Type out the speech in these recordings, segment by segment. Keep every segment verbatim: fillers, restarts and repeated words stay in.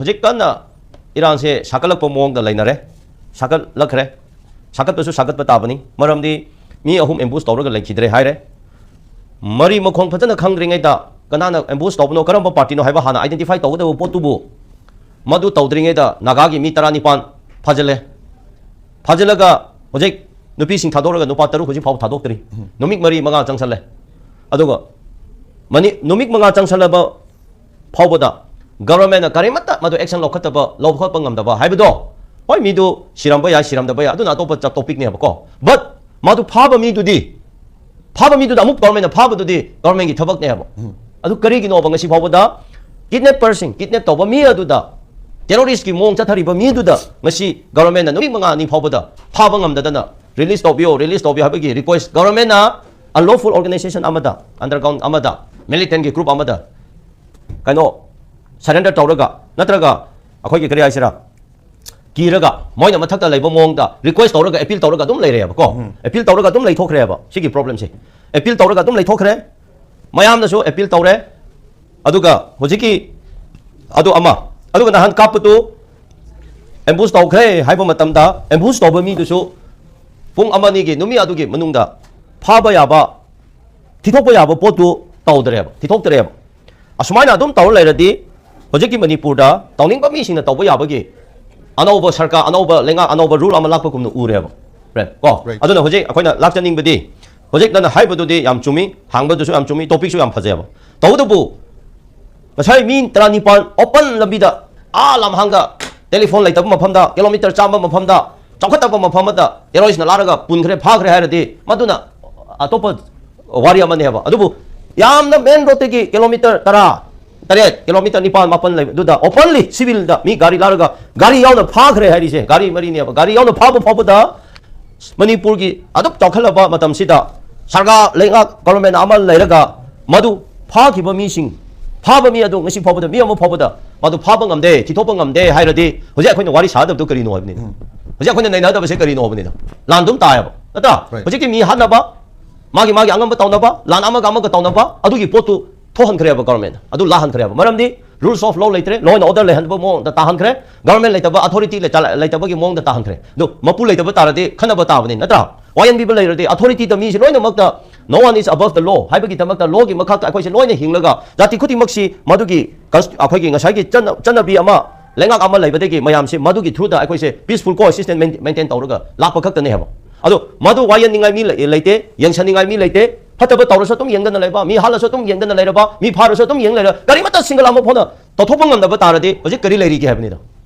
ꯍꯧꯖꯤꯛ ꯀꯟꯅ ꯏꯔꯥꯡꯁꯦ ꯁꯥꯒꯠꯂꯛꯄ ꯃꯑꯣꯡꯗ ꯂꯩꯅꯔꯦ꯫ ꯁꯥꯒꯠꯂꯛꯈ꯭ꯔꯦ꯫ ꯁꯥꯒꯠꯄꯁꯨ ꯁꯥꯒꯠꯄ ꯇꯥꯕꯅꯤ꯫ ꯃꯔꯝꯗꯤ ꯃꯤ ꯑꯍꯨꯝ ꯑꯦꯝꯕꯨꯁ ꯇꯧꯔꯒ ꯂꯩꯈꯤꯗ꯭ꯔꯦ ꯍꯥꯏꯔꯦ꯫ ꯃꯔꯤ ꯃꯈꯣꯡ ꯐꯖꯅ ꯈꯪꯗ꯭ꯔꯤꯉꯩꯗ ꯀꯅꯥꯅ ꯑꯦꯝꯕꯨꯁ ꯇꯧꯕꯅꯣ, ꯀꯔꯝꯕ ꯄꯥꯔꯇꯤꯅꯣ ꯍꯥꯏꯕ ꯍꯥꯟꯅ ꯑꯥꯏꯗꯦꯟꯇꯤꯐꯥꯏ ꯇꯧꯒꯗꯕ ꯄꯣꯠꯇꯨꯕꯨ, ꯃꯗꯨ ꯇꯧꯗ꯭ꯔꯤꯉꯩꯗ ꯅꯥꯒꯥꯒꯤ ꯃꯤ ꯇꯔꯥꯅꯤꯄꯥꯟ ꯐꯥꯖꯤꯜꯂꯦ꯫ ꯐꯥꯖꯤꯜꯂꯒ ꯍꯧꯖꯤꯛ ꯅꯨꯄꯤꯁꯤꯡ ꯊꯥꯗꯣꯛꯂꯒ ꯅꯨꯄꯥ ꯇꯔꯨꯛ ꯍꯧꯖꯤꯛ ꯐꯥꯎꯕ ꯊꯥꯗꯣꯛꯇ꯭ꯔꯤ꯫ ꯅꯨꯃꯤꯠ ꯃꯔꯤ ꯃꯉꯥ ꯆꯪꯁꯜꯂꯦ꯫ ꯑꯗꯨꯒ ꯃꯅꯤ-, ꯅꯨꯃꯤꯠ ꯃꯉꯥ ꯆꯪꯁꯜꯂꯕ ꯐꯥꯎꯕꯗ ꯒꯚꯔꯟꯃꯦꯟꯠꯅ ꯀꯔꯤꯃꯠꯇ ꯃꯗꯨ ꯑꯦꯛꯁꯟ ꯂꯧꯈꯠꯇꯕ, ꯂꯧꯈꯠꯄ ꯉꯝꯗꯕ ꯍꯥꯏꯕꯗꯣ, ꯍꯣꯏ, ꯃꯤꯗꯨ ꯁꯤꯔꯝꯕ ꯌꯥꯏ, ꯁꯤꯔꯝꯗꯕ ꯌꯥꯏ, ꯑꯗꯨꯅ ꯑꯇꯣꯞꯄ ꯆ-, ꯇꯣꯄꯤꯛꯅꯦꯕꯀꯣ꯫ ꯕꯠ ꯃꯥꯗꯨ ꯐꯥꯕ ꯃꯤꯗꯨꯗꯤ, ꯐꯥꯕ ꯃꯤꯗꯨꯗ ꯑꯃꯨꯛ ꯒꯚꯔꯟꯃꯦꯟꯠꯅ ꯐꯥꯕꯗꯨꯗꯤ ꯒꯚꯔꯟꯃꯦꯟꯠꯀꯤ ꯊꯕꯛꯅꯦꯕ꯫ ꯑꯗꯨ ꯀꯔꯤꯒꯤꯅꯣꯕ ꯉꯁꯤ ꯐꯥꯎꯕꯗ ꯀꯤꯗꯅꯦꯄꯔꯁꯤꯡ, ꯀꯤꯗꯅꯦꯞ ꯇꯧꯕ ꯃꯤ ꯑꯗꯨꯗ, ꯇꯦꯔꯣꯔꯤꯁ꯭ꯠꯀꯤ ꯃꯑꯣꯡ ꯆꯠꯊꯔꯤꯕ ꯃꯤ ꯑꯗꯨꯗ ꯉꯁꯤ ꯒꯚꯔꯟꯃꯦꯟꯠꯅ ꯅꯨꯃꯤꯠ ꯃꯉꯥꯅꯤ ꯐꯥꯎꯕꯗ ꯐꯥꯕ ꯉꯝꯗꯗꯅ ꯔꯤꯂꯤꯖ ꯇꯧꯕꯤꯌꯣ, ꯔꯤꯂꯤꯖ ꯇꯧꯕꯤꯌꯣ ꯍꯥꯏꯕꯒꯤ ꯔꯤꯀ꯭ꯋꯦꯁ꯭ꯠ ꯒꯚꯔꯟꯃꯦꯟꯠꯅ unlawful organization ꯑꯃꯗ, underground ꯑꯃꯗ, militant ꯒꯤ group ꯑꯃꯗ ꯀꯩꯅꯣ, ꯁꯔꯦꯟꯗꯔ ꯇꯧꯔꯒ, ꯅꯠꯇ꯭ꯔꯒ ꯑꯩꯈꯣꯏꯒꯤ ꯀꯔꯤ ꯍꯥꯏꯁꯤꯔꯥ, ꯀꯤꯔꯒ ꯃꯣꯏꯅ ꯃꯊꯛꯇ ꯂꯩꯕ ꯃꯑꯣꯡꯗ ꯔꯤꯀ꯭ꯋꯦꯁ꯭ꯠ ꯇꯧꯔꯒ, ꯑꯦꯄꯤꯜ ꯇꯧꯔꯒ ꯑꯗꯨꯝ ꯂꯩꯔꯦꯕꯀꯣ꯫ ꯑꯦꯄꯤꯜ ꯇꯧꯔꯒ ꯑꯗꯨꯝ ꯂꯩꯊꯣꯛꯈ꯭ꯔꯦꯕ ꯁꯤꯒꯤ ꯄ꯭ꯔꯣꯕ꯭ꯂꯦꯝꯁꯦ꯫ ꯑꯦꯄꯤꯜ ꯇꯧꯔꯒ ꯑꯗꯨꯝ ꯂꯩꯊꯣꯛꯈ꯭ꯔꯦ꯫ ꯃꯌꯥꯝꯅꯁꯨ ꯑꯦꯄꯤꯜ ꯇꯧꯔꯦ꯫ ꯑꯗꯨꯒ ꯍꯧꯖꯤꯛꯀꯤ ꯑꯗꯨ ꯑꯃ, ꯑꯗꯨꯒ ꯅꯍꯥꯟ ꯀꯥꯞꯄꯗꯨ ꯑꯦꯝꯕꯨꯁ ꯇꯧꯈ꯭ꯔꯦ ꯍꯥꯏꯕ ꯃꯇꯝꯗ, ꯑꯦꯝꯕꯨꯁ ꯇꯧꯕ ꯃꯤꯗꯨꯁꯨ ꯄꯨꯡ ꯑꯃ ꯑꯅꯤꯒꯤ, ꯅꯨꯃꯤꯠ ꯑꯗꯨꯒꯤ ꯃꯅꯨꯡꯗ ꯐꯥꯕ ꯌꯥꯕ, ꯊꯤꯊꯣꯛꯄ ꯌꯥꯕ ꯄꯣꯠꯇꯨ ꯇꯧꯗ꯭ꯔꯦꯕ, ꯊꯤꯊꯣꯛꯇ꯭ꯔꯦꯕ꯫ ꯑꯁꯨꯃꯥꯏꯅ ꯑꯗꯨꯝ ꯇꯧꯔ ꯂꯩꯔꯗꯤ ꯍꯧꯖꯤꯛꯀꯤ ꯃꯅꯤꯄꯨꯔꯗ ꯇꯧꯅꯤꯡꯕ ꯃꯤꯁꯤꯡꯅ ꯇꯧꯕ ꯌꯥꯕꯒꯤ ꯑꯅꯧꯕ ꯁꯔꯀꯥꯔ, ꯑꯅꯧꯕ ꯂꯩꯉꯥꯛ, ꯑꯅꯧꯕ ꯔꯨꯜ ꯑꯃ ꯂꯥꯛꯄꯒꯨꯝꯅ ꯎꯔꯦꯕ꯫ ꯀꯣ? Right. ꯑꯗꯨꯅ ꯍꯧꯖꯤꯛ ꯑꯩꯈꯣꯏꯅ ꯂꯥꯛꯆꯅꯤꯡꯕꯗꯤ, ꯍꯧꯖꯤꯛ ꯅꯪꯅ ꯍꯥꯏꯕꯗꯨꯗꯤ ꯌꯥꯝ ꯆꯨꯝꯃꯤ, ꯍꯥꯡꯕꯗꯨꯁꯨ ꯌꯥꯝ ꯆꯨꯝꯃꯤ, ꯇꯣꯄꯤꯛꯁꯨ ꯌꯥꯝ ꯐꯖꯩꯕ꯫ ꯇꯧꯕꯇꯕꯨ ꯉꯁꯥꯏ ꯃꯤ ꯇꯔꯥꯅꯤꯄꯥꯟ ꯑꯣꯄꯟ ꯂꯝꯕꯤꯗ, ꯑꯥ ꯂꯝꯍꯥꯡꯗ, ꯇꯦꯂꯤꯐꯣꯟ ꯂꯩꯇꯕ ꯃꯐꯝꯗ, ꯀꯤꯂꯣꯃꯤꯇꯔ ꯆꯥꯝꯃ ꯃꯐꯝꯗ, ꯆꯥꯎꯈꯠꯇꯕ ꯃꯐꯝ ꯑꯃꯗ ꯇꯦꯔꯣꯔꯤꯁ꯭ꯠꯅ ꯂꯥꯛꯂꯒ ꯄꯨꯟꯈ꯭ꯔꯦ, ꯐꯥꯈ꯭ꯔꯦ ꯍꯥꯏꯔꯗꯤ ꯃꯗꯨꯅ ꯑꯇꯣꯞꯄ ꯋꯥꯔꯤ ꯑꯃꯅꯦꯕ꯫ ꯑꯗꯨꯕꯨ ꯌꯥꯝꯅ ꯃꯦꯟ ꯔꯣꯗꯇꯒꯤ ꯀꯤꯂꯣꯃꯤꯇꯔ ꯇꯔꯥ ꯇꯔꯦꯠ, ꯀꯤꯂꯣꯃꯤꯇꯔ ꯅꯤꯄꯥꯟ ꯃꯥꯄꯟ ꯂꯩꯕꯗꯨꯗ ꯑꯣꯄꯟꯂꯤ ꯁꯤꯚꯤꯜꯗ ꯃꯤ ꯒꯥꯔꯤ ꯂꯥꯛꯂꯒ ꯒꯥꯔꯤ ꯌꯥꯎꯅ ꯐꯥꯈ꯭ꯔꯦ ꯍꯥꯏꯔꯤꯁꯦ, ꯒꯥꯔꯤ ꯃꯔꯤꯅꯦꯕ, ꯒꯥꯔꯤ ꯌꯥꯎꯅ ꯐꯥꯕ ꯐꯥꯎꯕꯗ ꯃꯅꯤꯄꯨꯔꯒꯤ ꯑꯗꯨꯛ ꯆꯥꯎꯈꯠꯂꯕ ꯃꯇꯝꯁꯤꯗ ꯁꯔꯀꯥꯔ, ꯂꯩꯉꯥꯛ, ꯒꯣꯚꯔꯟꯃꯦꯟꯠ ꯑꯃ ꯂꯩꯔꯒ ꯃꯗꯨ ꯐꯥꯈꯤꯕ ꯃꯤꯁꯤꯡ, ꯐꯥꯕ ꯃꯤ ꯑꯗꯨ ꯉꯁꯤ ꯐꯥꯎꯕꯗ, ꯃꯤ ꯑꯃ ꯐꯥꯎꯕꯗ ꯃꯗꯨ ꯐꯥꯕ ꯉꯝꯗꯦ, ꯊꯤꯊꯣꯛꯄ ꯉꯝꯗꯦ ꯍꯥꯏꯔꯗꯤ ꯍꯧꯖꯤꯛ ꯑꯩꯈꯣꯏꯅ ꯋꯥꯔꯤ ꯁꯥꯗꯕꯗꯨ ꯀꯔꯤꯅꯣ ꯍꯥꯏꯕꯅꯤꯗ꯫ ꯍꯧꯖꯤꯛ ꯑꯩꯈꯣꯏꯅ ꯅꯩꯅꯗꯕꯁꯦ ꯀꯔꯤꯅꯣ ꯍꯥꯏꯕꯅꯤꯗ꯫ ꯂꯥꯟ ꯑꯗꯨꯝ ꯇꯥꯏꯌꯦꯕ, ꯅꯠꯇ꯭ꯔꯥ? Right. ꯍꯧꯖꯤꯛꯇꯤ ꯃꯤ ꯍꯥꯠꯅꯕ, ꯃꯥꯒꯤ, ꯃꯥꯒꯤ ꯑꯉꯝꯕ ꯇꯧꯅꯕ, ꯂꯥꯟ ꯑꯃꯒ ꯑꯃꯒ ꯇꯧꯅꯕ, ꯑꯗꯨꯒꯤ ꯄꯣꯠꯇꯨ ꯊꯣꯛꯍꯟꯈ꯭ꯔꯦꯕ ꯒꯣꯚꯔꯟꯃꯦꯟꯠꯅ, ꯑꯗꯨ ꯂꯥꯛꯍꯟꯈ꯭ꯔꯦꯕ꯫ ꯃꯔꯝꯗꯤ Rules of law ꯂꯩꯇ꯭ꯔꯦ, law and order ꯂꯩꯍꯟꯕ ꯃꯑꯣꯡꯗ ꯇꯥꯍꯟꯈ꯭ꯔꯦ, government ꯂꯩꯇꯕ, authority ꯂꯩꯇ-, ꯂꯩꯇꯕꯒꯤ ꯃꯑꯣꯡꯗ ꯇꯥꯍꯟꯈ꯭ꯔꯦ꯫ ꯑꯗꯨ ꯃꯄꯨ ꯂꯩꯇꯕ ꯇꯥꯔꯗꯤ ꯈꯟꯅꯕ ꯇꯥꯕꯅꯤ, ꯅꯠꯇ꯭ꯔꯥ? ꯋꯥꯌꯦꯟꯕꯤꯕ ꯂꯩꯔꯗꯤ authorityꯗ ꯃꯤꯁꯤ ꯂꯣꯏꯅꯃꯛꯇ no one is above the law ꯍꯥꯏꯕꯒꯤꯗꯃꯛꯇ lawꯒꯤ ꯃꯈꯥꯗ ꯑꯩꯈꯣꯏꯁꯦ ꯂꯣꯏꯅ ꯍꯤꯡꯂꯒ ꯖꯥꯇꯤ ꯈꯨꯗꯤꯡꯃꯛꯁꯤ ꯃꯗꯨꯒꯤ cons-, ꯑꯩꯈꯣꯏꯒꯤ ꯉꯁꯥꯏꯒꯤ ꯆꯠꯅ-, ꯆꯠꯅꯕꯤ ꯑꯃ, ꯂꯩꯉꯥꯛ ꯑꯃ ꯂꯩꯕꯗꯒꯤ ꯃꯌꯥꯝꯁꯤ ꯃꯗꯨꯒꯤ throughꯗ ꯑꯩꯈꯣꯏꯁꯦ peaceful coexistence main-, maintain ꯇꯧꯔꯒ ꯂꯥꯛꯄ ꯈꯛꯇꯅꯦ ꯍꯥꯏꯕ꯫ ꯑꯗꯣ ꯃꯗꯨ ꯋꯥꯌꯦꯟꯅꯤꯡꯉꯥꯏ ꯃꯤ ꯂꯩ-, ꯂꯩꯇꯦ, ꯌꯦꯡꯁꯟꯅꯤꯡꯉꯥꯏ ꯃꯤ ꯂꯩꯇꯦ꯫ ꯐꯠꯇꯕ ꯇꯧꯔꯁꯨ ꯑꯗꯨꯝ ꯌꯦꯡꯗꯅ ꯂꯩꯕ, ꯃꯤ ꯍꯥꯠꯂꯁꯨ ꯑꯗꯨꯝ ꯌꯦꯡꯗꯅ ꯂꯩꯔꯕ, ꯃꯤ ꯐꯥꯔꯁꯨ ꯑꯗꯨꯝ ꯌꯦꯡ ꯂꯩꯔ, ꯀꯔꯤꯃꯠꯇ single ꯑꯃ ꯐꯥꯎꯅ ꯇꯧꯊꯣꯛꯄ ꯉꯝꯗꯕ ꯇꯥꯔꯗꯤ ꯍꯧꯖꯤꯛ ꯀꯔꯤ ꯂꯩꯔꯤꯒꯦ ꯍꯥꯏꯕꯅꯤꯗ꯫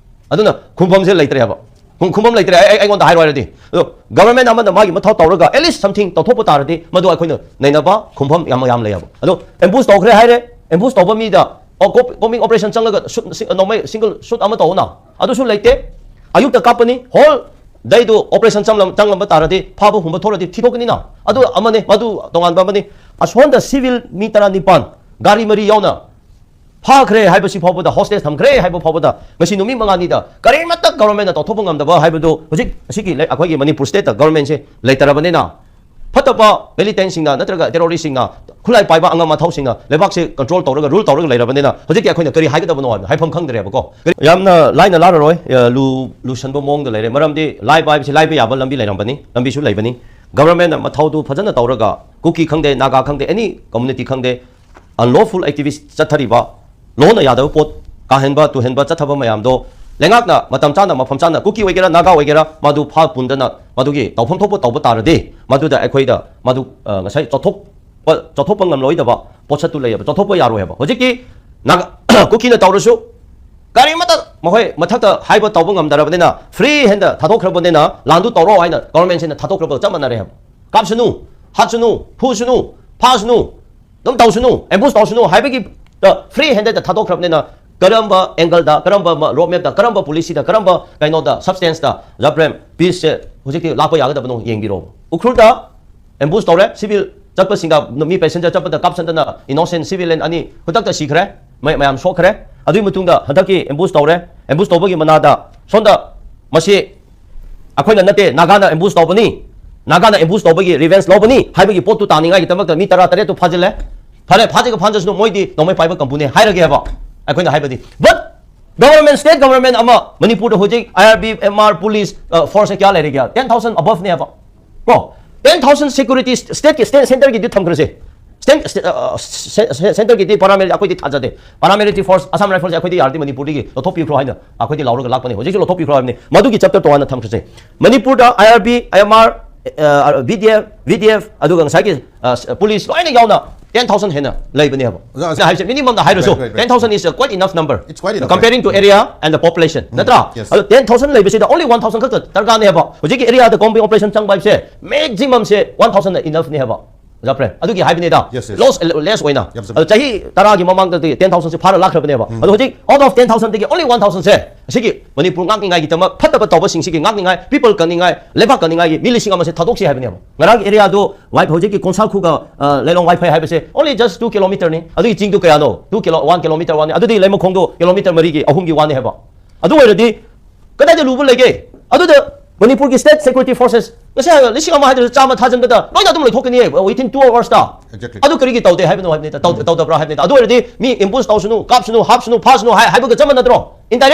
ꯑꯗꯨꯅ ꯈꯨꯝꯐꯝꯁꯦ ꯂꯩꯇ꯭ꯔꯦ ꯍꯥꯏꯕ꯫ ꯈꯨꯝ-, ꯈꯨꯝꯐꯝ ꯂꯩꯇ꯭ꯔꯦ꯫ ꯑꯩ, ꯑꯩ, ꯑꯩꯉꯣꯟꯗ ꯍꯥꯏꯔꯣ ꯍꯥꯏꯔꯗꯤ, ꯑꯗꯣ government ꯑꯃꯅ ꯃꯥꯒꯤ ꯃꯊꯧ ꯇꯧꯔꯒ at least something ꯇꯧꯊꯣꯛꯄ ꯇꯥꯔꯗꯤ ꯃꯗꯨ ꯑꯩꯈꯣꯏꯅ ꯅꯩꯅꯕ ꯈꯨꯝꯐꯝ ꯌꯥꯝ, ꯌꯥꯝ ꯂꯩꯌꯦꯕ꯫ ꯑꯗꯣ ambush ꯇꯧꯈ꯭ꯔꯦ ꯍꯥꯏꯔꯦ, ambush ꯇꯧꯕ ꯃꯤꯗ, ꯑꯣ, ꯀꯣꯞ-, combing operation ꯆꯪꯂꯒ shoot, si-, ꯅꯣꯡꯃꯩ single shoot ꯑꯃ ꯇꯧꯑꯣꯅ, ꯑꯗꯨꯁꯨ ꯂꯩꯇꯦ꯫ ꯑꯌꯨꯛꯇ ꯀꯥꯞꯄꯅꯤ, whole dayꯗꯨ operation ꯆꯪꯂꯝ-, ꯆꯪꯂꯝꯕ ꯇꯥꯔꯗꯤ ꯐꯥꯕ ꯍꯨꯝꯕ ꯊꯣꯛꯂꯗꯤ ꯊꯤꯗꯣꯛꯀꯅꯤꯅ꯫ ꯑꯗꯨ ꯑꯃꯅꯤ, ꯃꯗꯨ ꯇꯣꯉꯥꯟꯕ ꯑꯃꯅꯤ꯫ ꯑꯁꯣꯝꯗ civil ꯃꯤ ꯇꯔꯥꯅꯤꯄꯥꯟ ꯒꯥꯔꯤ ꯃꯔꯤ ꯌꯥꯎꯅ ꯐꯥꯈ꯭ꯔꯦ ꯍꯥꯏꯕꯁꯤ ꯐꯥꯎꯕꯗ, hostage ꯊꯝꯈ꯭ꯔꯦ ꯍꯥꯏꯕ ꯐꯥꯎꯕꯗ, ꯉꯁꯤ ꯅꯨꯃꯤꯠ ꯃꯉꯥꯅꯤꯗ ꯀꯔꯤꯃꯠꯇ governmentꯅ ꯇꯧꯊꯣꯛꯄ ꯉꯝꯗꯕ ꯍꯥꯏꯕꯗꯨ ꯍꯧꯖꯤꯛ ꯑꯁꯤꯒꯤ ꯂꯩ-, ꯑꯩꯈꯣꯏꯒꯤ ꯃꯅꯤꯄꯨꯔ stateꯇ governmentꯁꯦ ꯂꯩꯇꯔꯕꯅꯤꯅ, ꯐꯠꯇꯕ militantꯁꯤꯡꯅ ꯅꯠꯇ꯭ꯔꯒ terroristꯁꯤꯡꯅ, ꯈꯨꯠꯂꯥꯏ ꯄꯥꯏꯕ ꯑꯉꯝ ꯑꯊꯧꯁꯤꯡꯅ ꯂꯩꯕꯥꯛꯁꯦ control ꯇꯧꯔꯒ, rule ꯇꯧꯔꯒ ꯂꯩꯔꯕꯅꯤꯅ ꯍꯧꯖꯤꯛꯇꯤ ꯑꯩꯈꯣꯏꯅ ꯀꯔꯤ ꯍꯥꯏꯒꯗꯕꯅꯣ ꯍꯥꯏꯕ ꯍꯥꯏꯐꯝ ꯈꯪꯗ꯭ꯔꯦꯕꯀꯣ꯫ ꯌꯥꯝꯅ ꯂꯥꯏꯅ ꯂꯥꯔꯔꯣꯏ, ꯑ, ꯂꯨ-, ꯂꯨꯁꯟꯕ ꯃꯑꯣꯡꯗ ꯂꯩꯔꯦ꯫ ꯃꯔꯝꯗꯤ ꯂꯥꯏꯕ ꯍꯥꯏꯕꯁꯤ ꯂꯥꯏꯕ ꯌꯥꯕ ꯂꯝꯕꯤ ꯂꯩꯔꯝꯕꯅꯤ, ꯂꯝꯕꯤꯁꯨ ꯂꯩꯕꯅꯤ꯫ Governmentꯅ ꯃꯊꯧꯗꯨ ꯐꯖꯅ ꯇꯧꯔꯒ ꯀꯨꯀꯤ ꯈꯪꯗꯦ, ꯅꯥꯒꯥ ꯈꯪꯗꯦ, any community ꯈꯪꯗꯦ, unlawful activist ꯆꯠꯊꯔꯤꯕ, ꯂꯣꯅ ꯌꯥꯗꯕ ꯄꯣꯠ, ꯀꯥꯍꯦꯟꯕ ꯇꯨꯍꯦꯟꯕ ꯆꯠꯊꯕ ꯃꯌꯥꯝꯗꯣ ꯂꯩꯉꯥꯛꯅ ꯃꯇꯝ ꯆꯥꯅ, ꯃꯐꯝ ꯆꯥꯅ, ꯀꯨꯀꯤ ꯑꯣꯏꯒꯦꯔꯥ, ꯅꯥꯒꯥ ꯑꯣꯏꯒꯦꯔꯥ, ꯃꯗꯨ ꯐꯥ ꯄꯨꯟꯗꯅ ꯃꯗꯨꯒꯤ ꯇꯧꯐꯝ ꯊꯣꯛꯄ ꯇꯧꯕ ꯇꯥꯔꯗꯤ, ꯃꯗꯨꯗ ꯑꯩꯈꯣꯏꯗ ꯃꯗꯨ, ꯑ, ꯉꯁꯥꯏ ꯆꯥꯎꯊꯣꯛꯄ, ꯆꯥꯎꯊꯣꯛꯄ ꯉꯝꯂꯣꯏꯗꯕ ꯄꯣꯠꯁꯛꯇꯨ ꯂꯩꯌꯦꯕ, ꯆꯥꯎꯊꯣꯛꯄ ꯌꯥꯔꯣꯏ ꯍꯥꯏꯕ꯫ ꯍꯧꯖꯤꯛꯀꯤ ꯅꯥꯒꯥ, ꯀꯨꯀꯤꯅ ꯇꯧꯔꯁꯨ ꯀꯔꯤꯃꯠꯇ ꯃꯈꯣꯏ ꯃꯊꯛꯇ ꯍꯥꯏꯕ ꯇꯧꯕ ꯉꯝꯗ꯭ꯔꯕꯅꯤꯅ, free handꯗ ꯊꯥꯗꯣꯛꯈ꯭ꯔꯕꯅꯤꯅ, ꯂꯥꯟꯗꯨ ꯇꯧꯔꯣ ꯍꯥꯏꯅ governmentꯁꯤꯅ ꯊꯥꯗꯣꯛꯈ꯭ꯔꯕꯒ ꯆꯞ ꯃꯥꯟꯅꯔꯦ ꯍꯥꯏꯕ꯫ ꯀꯥꯞꯁꯅꯨ, ꯍꯥꯠꯁꯅꯨ, ꯐꯨꯁꯅꯨ, ꯐꯥꯁꯅꯨ, ꯑꯗꯨꯝ ꯇꯧꯁꯅꯨ, ambush ꯇꯧꯁꯅꯨ ꯍꯥꯏꯕꯒꯤ, ꯑ, free handedꯇ ꯊꯥꯗꯣꯛꯈ꯭ꯔꯕꯅꯤꯅ, ꯀꯔꯝꯕ angleꯗ, ꯀꯔꯝꯕ ꯃ-, road mapꯇ, ꯀꯔꯝꯕ policyꯗ, ꯀꯔꯝꯕ ꯀꯩꯅꯣꯗ, substanceꯇ ꯖꯕ꯭ꯔꯦꯝ peaceꯁꯦ ꯍꯧꯖꯤꯛꯇꯤ ꯂꯥꯛꯄ ꯌꯥꯒꯗꯕꯅꯣ ꯌꯦꯡꯕꯤꯔꯣ꯫ ꯎꯈ꯭ꯔꯨꯜꯗ ambush ꯇꯧꯔꯦ, civil ꯆꯠꯄꯁꯤꯡꯗ, ꯃꯤ passenger ꯆꯠꯄꯗ ꯀꯥꯞꯁꯟꯗꯅ innocent civilian ꯑꯅꯤ ꯈꯨꯗꯛꯇ ꯁꯤꯈ꯭ꯔꯦ, ꯃ-, ꯃꯌꯥꯝ ꯁꯣꯛꯈ꯭ꯔꯦ꯫ ꯑꯗꯨꯒꯤ ꯃꯇꯨꯡꯗ ꯍꯟꯗꯛꯀꯤ ambush ꯇꯧꯔꯦ, ambush ꯇꯧꯕꯒꯤ ꯃꯅꯥꯗ ꯁꯣꯝꯗ ꯃꯁꯤ ꯑꯩꯈꯣꯏꯅ ꯅꯠꯇꯦ, ꯅꯥꯒꯥꯅ ambush ꯇꯧꯕꯅꯤ, ꯅꯥꯒꯥꯅ ambush ꯇꯧꯕꯒꯤ revenge ꯂꯧꯕꯅꯤ ꯍꯥꯏꯕꯒꯤ ꯄꯣꯠꯇꯨ ꯇꯥꯅꯤꯡꯉꯥꯏꯒꯤꯗꯃꯛꯇ ꯃꯤ ꯇꯔꯥ ꯇꯔꯦꯠꯇꯨ ꯐꯥꯖꯤꯜꯂꯦ꯫ ꯐꯔꯦ, ꯐꯥꯖꯤꯒ ꯐꯥꯖꯁꯅꯨ, ꯃꯣꯏꯗꯤ ꯅꯣꯡꯃꯩ ꯄꯥꯏꯕ ꯀꯥꯡꯕꯨꯅꯦ ꯍꯥꯏꯔꯒꯦꯕ꯫ ꯑꯩꯈꯣꯏꯅ ꯍꯥꯏꯕꯗꯤ, but government, state government ꯑꯃ ꯃꯅꯤꯄꯨꯔꯗ ꯍꯧꯖꯤꯛ I R B, M R, police force ꯀꯌꯥ ꯂꯩꯔꯤꯒꯦ? Ten thousand above ꯅꯦꯕ꯫ ꯀꯣ, ten thousand security, stateꯀꯤ, state centreꯒꯤꯗꯤ ꯊꯝꯈ꯭ꯔꯁꯦ꯫ State, state, centreꯒꯤꯗꯤ paramilitary ꯑꯩꯈꯣꯏꯗꯤ ꯊꯥꯖꯗꯦ꯫ Paramilitary force, Assam Riflesꯁꯦ ꯑꯩꯈꯣꯏꯗꯤ ꯌꯥꯔꯗꯤ ꯃꯅꯤꯄꯨꯔꯗꯒꯤ ꯂꯧꯊꯣꯛꯄꯤꯈ꯭ꯔꯣ ꯍꯥꯏꯅ ꯑꯩꯈꯣꯏꯗꯤ ꯂꯥꯎꯔꯒ ꯂꯥꯛꯄꯅꯦ꯫ ꯍꯧꯖꯤꯛꯁꯨ ꯂꯧꯊꯣꯛꯄꯤꯈ꯭ꯔꯣ ꯍꯥꯏꯕꯅꯤ꯫ ꯃꯗꯨꯒꯤ chapter ꯇꯣꯉꯥꯟꯅ ꯊꯝꯈ꯭ꯔꯁꯦ꯫ ꯃꯅꯤꯄꯨꯔꯗ I R B, I M R, V D F, V D F, ꯑꯗꯨꯒ ꯉꯁꯥꯏꯒꯤ police ꯂꯣꯏꯅ ꯌꯥꯎꯅ ten thousand ꯍꯦꯟꯅ ꯂꯩꯕꯅꯦꯕ꯫ ꯑꯣꯖꯥ, ꯑꯩꯅ ꯍꯥꯏꯕꯁꯦ minimumꯗ ꯍꯥꯏꯔꯁꯨ, right, right, right. Ten thousand is a quite enough number. It's quite enough, comparing to area and the population, ꯅꯠꯇ꯭ꯔꯥ? Yes. ꯑꯗꯣ ten thousand ꯂꯩꯕꯁꯤꯗ only one thousand ꯈꯛꯇ ꯗꯔꯀꯥꯔꯅꯦꯕ꯫ ꯍꯧꯖꯤꯛꯀꯤ areaꯗ combing operation ꯆꯪꯕ ꯍꯥꯏꯕꯁꯦ maximumꯁꯦ one thousandꯅ enoughꯅꯦ ꯍꯥꯏꯕ꯫ ꯑꯣꯖꯥ ꯄ꯭ꯔꯦꯝ, ꯑꯗꯨꯒꯤ ꯍꯥꯏꯕꯅꯤꯗ꯫ Yes, yes. Loss, less ꯑꯣꯏꯅ꯫ Yes, sir. ꯑꯗꯣ ꯆꯍꯤ ꯇꯔꯥꯒꯤ ꯃꯃꯥꯡꯗꯗꯤ ten thousandꯁꯦ ꯐꯥꯔ ꯂꯥꯛꯈ꯭ꯔꯕꯅꯦꯕ꯫ ꯑꯗꯣ ꯍꯧꯖꯤꯛ out of ten thousandꯗꯒꯤ only one thousandꯁꯦ ꯑꯁꯤꯒꯤ ꯃꯅꯤꯄꯨꯔ ꯉꯥꯛꯅꯤꯡꯉꯥꯏꯒꯤꯗꯃꯛ, ꯐꯠꯇꯕ ꯇꯧꯕꯁꯤꯡꯁꯤꯒꯤ ꯉꯥꯛꯅꯤꯡꯉꯥꯏ, people ꯀꯟꯅꯤꯡꯉꯥꯏ, ꯂꯩꯕꯥꯛ ꯀꯟꯅꯤꯡꯉꯥꯏꯒꯤ ꯃꯤ ꯂꯤꯁꯤꯡ ꯑꯃꯁꯦ ꯊꯥꯗꯣꯛꯁꯤ ꯍꯥꯏꯕꯅꯦꯕ꯫ ꯉꯔꯥꯡꯒꯤ areaꯗꯨ ꯋꯥꯏ-, ꯍꯧꯖꯤꯛꯀꯤ ꯀꯣꯟꯁꯥꯈꯨꯒ, ꯑ, ꯂꯩꯂꯣꯡ ꯋꯥꯏꯐꯩ ꯍꯥꯏꯕꯁꯦ only just two kilometerꯅꯤ꯫ ꯑꯗꯨꯒꯤ ꯆꯤꯡꯗꯨ ꯀꯌꯥꯅꯣ? Two kilo, one kilometer ꯋꯥꯅꯤ꯫ ꯑꯗꯨꯗꯤ ꯂꯩꯃꯈꯣꯡꯗꯣ kilometer ꯃꯔꯤꯒꯤ, ꯑꯍꯨꯝꯒꯤ ꯋꯥꯅꯤ ꯍꯥꯏꯕ꯫ ꯑꯗꯨ ꯑꯣꯏꯔꯗꯤ ꯀꯗꯥꯏꯗ ꯂꯨꯕ ꯂꯩꯒꯦ? ꯑꯗꯨꯗ ꯃꯅꯤꯄꯨꯔꯒꯤ state security forces ꯉꯁꯤ ꯍꯥꯏꯔꯒ ꯂꯤꯁꯤꯡ ꯑꯃ ꯍꯥꯏꯗ꯭ꯔꯁꯨ ꯆꯥꯝꯃ ꯊꯥꯖꯤꯟꯕꯗ ꯂꯣꯏꯅ ꯑꯗꯨꯝ ꯂꯣꯏꯊꯣꯛꯀꯅꯤ within two hoursꯇ꯫ Exactly. ꯑꯗꯨ ꯀꯔꯤꯒꯤ ꯇꯧꯗꯦ ꯍꯥꯏꯕꯅꯣ ꯍꯥꯏꯕꯅꯤꯗ, ꯇꯧ-, ꯇꯧꯗꯕ꯭ꯔꯥ ꯍꯥꯏꯕꯅꯤꯗ꯫ ꯑꯗꯨ ꯑꯣꯏꯔꯗꯤ ꯃꯤ ambush ꯇꯧꯁꯅꯨ, ꯀꯥꯞꯁꯅꯨ, ꯍꯥꯞꯁꯅꯨ, ꯐꯥꯁꯅꯨ ꯍꯥꯏ-, ꯍꯥꯏꯕꯒ ꯆꯞ ꯃꯥꯟꯅꯗ꯭ꯔꯣ? Indirect